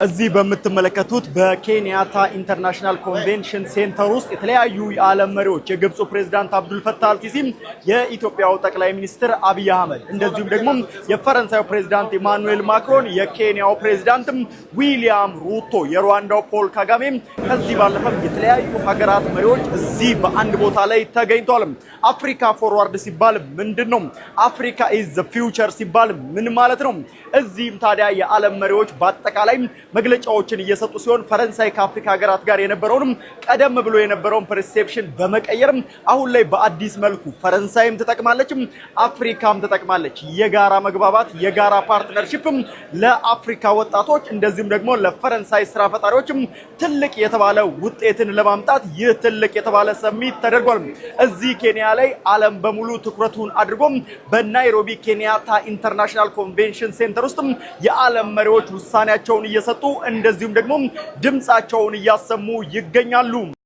እዚህ በምትመለከቱት በኬንያታ International Convention Center ውስጥ የተለያዩ የዓለም መሪዎች፣ የግብፁ ፕሬዝዳንት አብዱልፈታህ አልሲሲ፣ የኢትዮጵያው ጠቅላይ ሚኒስትር አብይ አህመድ፣ እንደዚሁም ደግሞ የፈረንሳዩ ፕሬዝዳንት ኢማኑኤል ማክሮን፣ የኬንያው ፕሬዝዳንትም ዊሊያም ሩቶ፣ የሩዋንዳው ፖል ካጋሜ፣ ከዚህ ባለፈም የተለያዩ ሀገራት መሪዎች እዚህ በአንድ ቦታ ላይ ተገኝተዋል። Africa Forward ሲባል ምንድን ነው? Africa is the future ሲባል ምን ማለት ነው? እዚህም ታዲያ የዓለም መሪዎች በአጠቃላይ መግለጫዎችን እየሰጡ ሲሆን፣ ፈረንሳይ ከአፍሪካ ሀገራት ጋር የነበረውንም ቀደም ብሎ የነበረውን perception በመቀየርም አሁን ላይ በአዲስ መልኩ ፈረንሳይም ትጠቅማለችም አፍሪካም ትጠቅማለች። የጋራ መግባባት፣ የጋራ partnership ም ለአፍሪካ ወጣቶች እንደዚሁም ደግሞ ለፈረንሳይ ስራ ፈጣሪዎችም ትልቅ የተባለ ውጤትን ለማምጣት ይህ ትልቅ የተባለ summit ተደርጓል። እዚህ ኬንያ ላይ ዓለም በሙሉ ትኩረቱን አድርጎም በናይሮቢ ኬንያታ International Convention Center ውስጥም የዓለም መሪዎች ውሳኔያቸውን እየሰጡ እንደዚሁም ደግሞ ድምፃቸውን እያሰሙ ይገኛሉ።